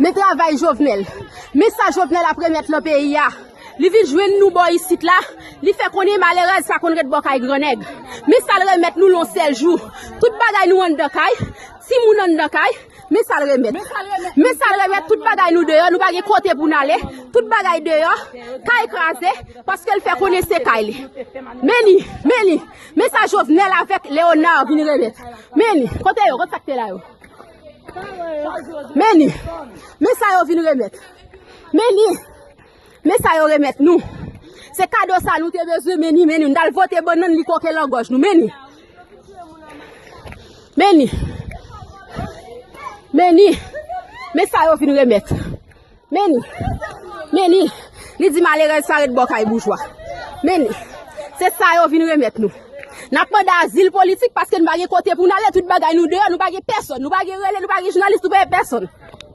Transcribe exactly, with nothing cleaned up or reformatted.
Men travay Jovenel. Men sa Jovenel ap remèt lan peyi a. Li vin jwenn nou bò isit la. Li fè konnen malerèz pa konn ret bò kay grannèg. Men sa l remèt nou lan sèl jou. Tout bagay nou anndan kay. Timoun anndan kay. Men sa l remèt. Men sa l remèt, tout bagay nou deyò, nou pa gen kote pou n ale. Tout bagay deyò, kay kraze, paske l fè konnen se kay li. Men li, men li, men sa Jovenel avèk Léonard vin remèt. Men li, kote yo, kote sa k te la yo? Men li, men sa yo vin remèt. Men li, men sa yo remèt nou. Se kado sa nou te bezwen, men li, men li, nou t al vote bannann li koke lan gòj nou, men li. Men li. Men li. Men sa yo vin remèt. Men li. Men li. Li di malerèz pa ret bò kay boujwa. Men li. Se sa yo vin remèt nou. N ap mande azil politik paske nou pa gen kote pou n ale, tout bagay nou deyò, nou pa gen pèsonn, nou pa gen rele, nou pa gen jounalis, nou pa gen pèsonn.